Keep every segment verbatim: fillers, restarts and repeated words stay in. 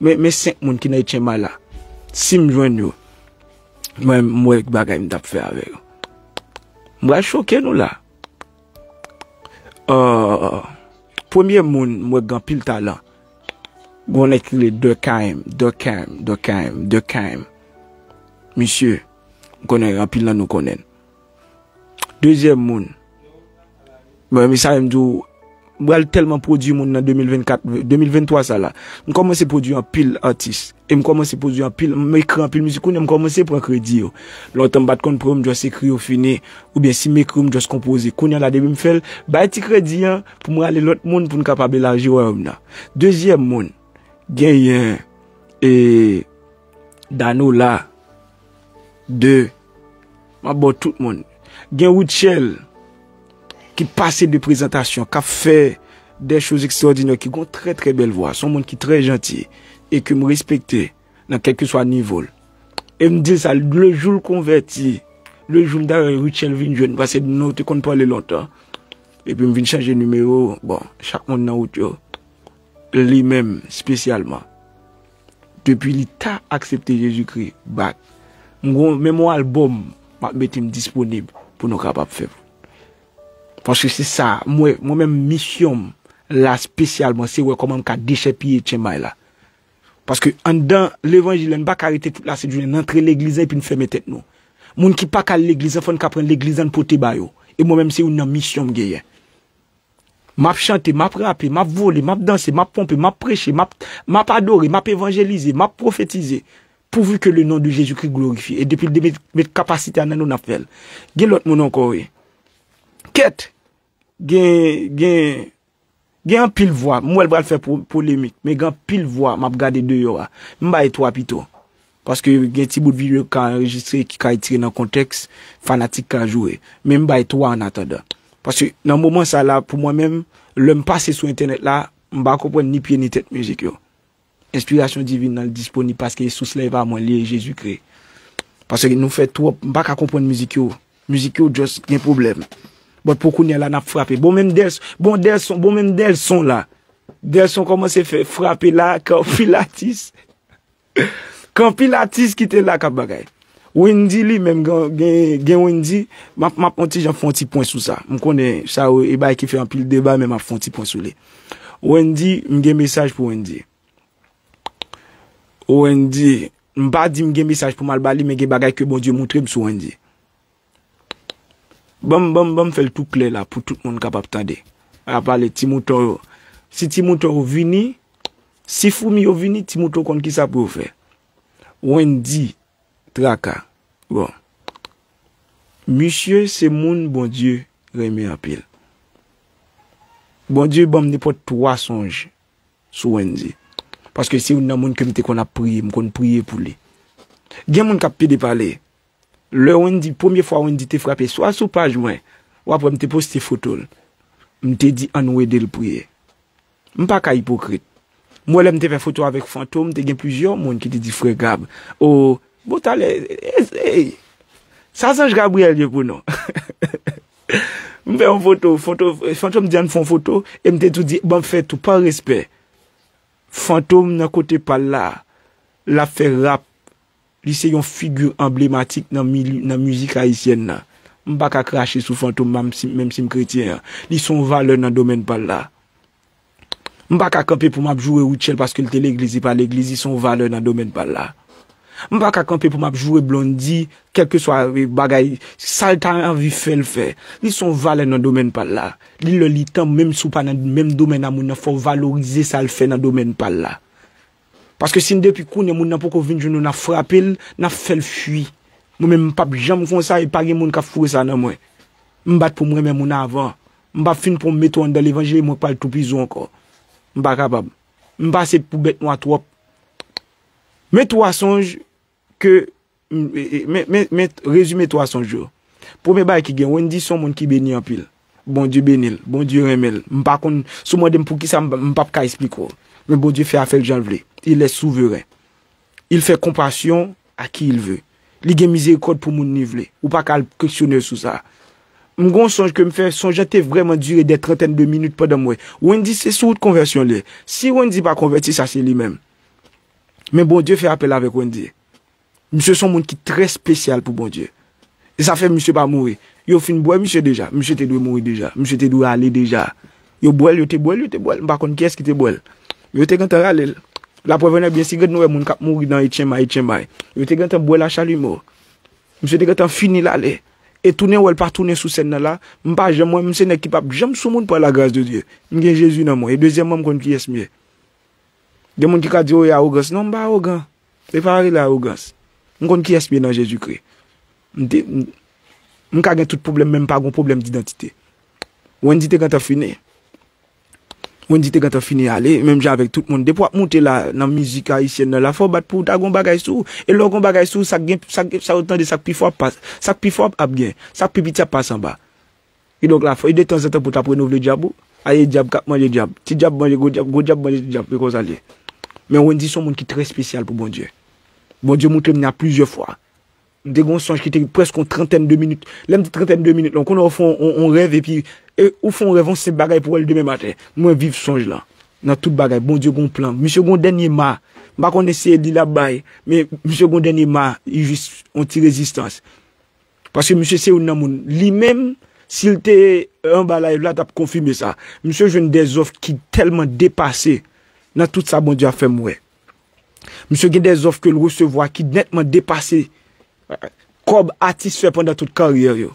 Men, men senk moun ki nan H M I la. Si m jwenn yo, mwen, m wè bagay m t ap fè avè yo. M pral choke nou la. Euh, premye moun, m wè gen anpil talan. Gon nèg ki rele Durkheim, Durkheim, Durkheim, Durkheim. Misye, m konnen anpil nan nou konnen l. Dezyèm moun. Bon, men sa m di w, m pral tèlman pwodui moun nan de mil vennkat, de mil venntwa sa la. M kòmanse pwodui anpil atis. E m kòmanse pwodui anpil, m ekri anpil mizik. Kounye a m kòmanse pran kredi yo. Lontan m pa t konn pran yo, m just ekri yo fini. Oubyen si m ekri yo, m just konpoze. Kounye a la, depi m fè l, bay ti kredi an pou m rale lòt moun pou n kapab elaji wayòm nan. Dezyèm moun, genyen, e, Danola, de, m ap ba w tout moun. Gen Rutshelle, ki pase de prezantasyon, k ap fè de choz ekstraòdinè, ki gon trè, trè bèl vwa. Se yon moun ki trè janti, e ke m respekte nan kèlkeswa nivo l. E m di l sa, le jou l konvèti, le jou m ta wè Rutshelle vin jwenn, paske nou te konn pale lontan. Epi m vin chanje nimewo, bon, chak moun nan wout yo. Li menm, espesyalman. Depi li ta aksepte Jezikri, bak. M gon, menm yon albòm, m ap mete m disponib pou nou kapab fè. Paske se sa, mwen, mwen menm, misyon m la espesyalman, se wè kòman m ka dechèpiye H M I la. Paske anndan levanjil la, n pa ka rete tout lasent jounen, n antre legliz lan epi n fèmen tèt nou. Moun ki pa ka al legliz lan, fò n ka pran legliz lan, n pote ba yo. E mwen menm, se youn nan misyon m genyen. M ap chante, m ap rape, m ap vole, m ap danse, m ap ponpe, m ap preche, m ap, m ap adore, m ap evanjelize, m ap pwofetize. Pourvu que le nom de Jésus-Christ glorifie. E depi l de met, met kapasite a nan nou, n ap fè l. Gen lòt moun ankò, wi. Kèt! Gen, gen, gen anpil vwa. M wè l pral fè po-, polemik, men gen anpil vwa m ap gade deyò a. M bay twa pito. Paske gen ti bout videyo k ka anrejistre, ki ka retire nan kontèks, fanatik ka joure. Men m bay twa an atandan. Paske nan moman sa la, pou mwen menm, lè m pase sou entènèt la, m pa konprann ni pye ni tèt mizik yo. Enspirasyon divin nan disponib paske sous la e pa mwen, li e Jezikri. Paske nou fè twòp, m pa ka konprann mizik yo. Mizik yo just gen pwoblèm. But pou kounye a la, n ap frape. Bon, menm Dèlson, bon, Dèlson, bon, menm Dèlson la. Dèlson kòmanse fè frape la, k anpil atis. K anpil atis ki te la k ap bagay. Wendy li menm gen, gen, gen Wendy, m ap, m ap on ti jan fè on ti pwen sou sa. M konnen sa yo e bagay ki fè anpil deba, men m ap fè on ti pwen sou li. Wendy, m gen mesaj pou Wendy. Wendy, m pa di m gen mesaj pou m al ba li, men gen bagay ke Bondye moutre m sou Wendy. Ban m, ban m, ban m fè l tou klè la pou tout moun kapab tande. A pale ti mouton yo. Si ti mouton yo vini, si foumi yo vini, ti mouton konn kisa pou yo fè. Wendy Traka. Bon. Misye se moun Bondye renmen anpil. Bondye ban m nenpòt twa sonj sou Wendy. Paske se youn nan moun ke m te konn ap priye, m konn priye pou li. Gen moun k ap pede pale. Lè Wendy, premye fwa Wendy te frape, swa sou paj mwen, w ap wè m te poste foto l. M te di, "Ann nou ede l priye." M pa ka ipokrit. M wè lè m te fè foto avèk Fantom, te gen plizyè moun ki te di, "Frè Gab, o, bon talè, e, e, sa zanj Gabriel ye pou nou." M fè yon foto, foto, Fantom di, "Ann fè yon foto," e m te tou di, "Ban m fè tou, pa respè." Fantom nan kote pa l la, l ap fè rap. Li se yon figi anblematik nan mili-, nan mizik ayisyèn nan. M pa ka krache sou Fantom, menm si, menm si m kretyen an. Li se yon valè nan domèn pa l la. M pa ka kanpe pou m ap joure Rutshelle paske l te legliz, li pa legliz, li se yon valè nan domèn pa l la. M pa ka kanpe pou m ap joure Blondy, kèlkeswa, e, bagay, sa l ta anvi fè l fè. Li se yon valè nan domèn pa l la. Li lè li tan, menm si w pa nan menm domèn a moun nan, fò w valorize sa l fè nan domèn pa l la. Paske si n depi kounye a moun nan poko vin jwenn nou, n ap frape l, n ap fè l fui. Mwen menm, m p ap janm konsa e pa gen moun k ap foure sa nan mwen. M bat pou m renmen moun avan. M p ap fin pran m mete w anndan levanjil e mwen k pral toupizi w ankò. M pa kapab. M pase pou bèt nwa twòp. Men twa sonj ke, m, e, e, men, men, men rezime twa sonj yo. Premye bagay ki gen, Wendy se yon moun ki beni anpil. Bondye beni l, Bondye renmen l. M pa konn, si w mande m poukisa, m, m p ap ka esplike w. Men Bondye fè afè l jan l vle. Il est souverain. Il fait compassion à qui il veut. Li gen mizerikòd pou moun li vle. Ou pa ka al keksyone l sou sa. M gen yon sonj ke m fè, sonj lan te vrèman dire des trentaines de minutes pandan m wè. Wendy se sou wout konvèsyon li ye. Si Wendy pa konvèti, sa se li menm. Men Bondye fè apèl avèk Wendy. Misye se yon moun ki trè espesyal pou Bondye. E sa fè misye pa mouri. Yo fin bwè misye deja. Misye te dwe mouri deja. Misye te dwe ale deja. Yo bwè l, yo te bwè l, yo te bwè l. M pa konn kiyès ki te bwè l. Men yo te gentan rale l. Laprèv ann byen, si gad nou wè moun k ap mouri nan Etchenmay, Etchenmay. Yo te gentan bwè l a chalumeau. Misye te gentan fini l ale. E tounen wè l pa tounen sou sèn nan la. M pa janm wè, m se nèg ki p ap janm sou moun pa la grâce de Dieu. M gen Jezi nan mwen. E dezyèmman, m konn kiyès m ye. Gen moun ki ka di, "O, e awogans." Non, m pa awogan. E pa rele awogans. M konn kiyès m ye nan Jezikri. M te, m, m ka gen tout pwoblèm, men m pa gon pwoblèm didantite. Wendy te gentan fini. Wendy te gentan fini ale, menm jan avèk tout moun. Depi w ap moute la, nan mizik ayisyèn nan la, fò w bat pou w ta gon bagay sou ou. E lè w gon bagay sou ou, sa k gen, sa k, sa yo tande, sa k pi fò ap pas-, sa k pi fò ap, ap gen, sa k pi piti ap pase anba. Kidonk la, fò, e de tanzantan pou w t ap renouvle dyab ou. Aye dyab k ap manje dyab. Ti dyab manje gwo dyab, gwo dyab manje ti dyab. E konsa l ye. Men Wendy se yon moun ki trè espesyal pou Bondye. Bondye montre m nan plizyè fwa. M te gen yon sonj ki te prèske yon trantèn de minit. Lè m di trantèn de minit la, ou konnen w fè yon, yon, yon rèv epi, e, ou fè yon rèv, yon senp bagay pou w wè l demen maten. Mwen viv sonj lan. Nan tout bagay, Bondye gen yon plan. Misye gen yon dènye ma. M pa konnen si se li l ap bay, men misye gen yon dènye ma, li jis yon ti rezistans. Paske misye se youn nan moun. Li menm, si l te anba live la, t ap konfime sa. Misye jwenn de zòf ki tèlman depase nan tout sa Bondye ap fè m wè. Misye gen de zòf ke l resevwa ki nètman depase kòb atis fè pandan tout karyè yo.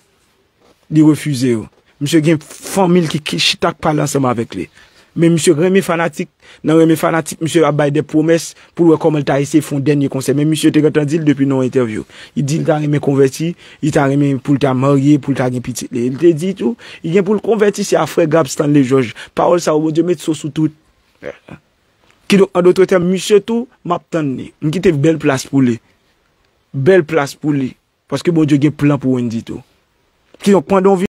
Li refize yo. Misye gen fanmi l ki, ki chita k pale ansanm avèk li. Men misye renmen fanatik. Nan renmen fanatik, misye ap bay de pwomès pou l wè kòman l ta eseye fè yon dènye konsè. Men misye te gentan di l depi nan yon entèvyou. Li di l ta renmen konvèti, li ta renmen pou l ta marye, pou l ta gen pitit li. Li te di tou, li gen pou l konvèti, se a frè Gab Stanley Georges. Pawòl sa yo, Bondye met so sou tout. Kidonk, an dòt tèm, misye tou, m ap tann li. M kite bèl plas pou li. Bèl plas pou li. Paske Bondye gen plan pou Wendy tou. Kidonk, pandan w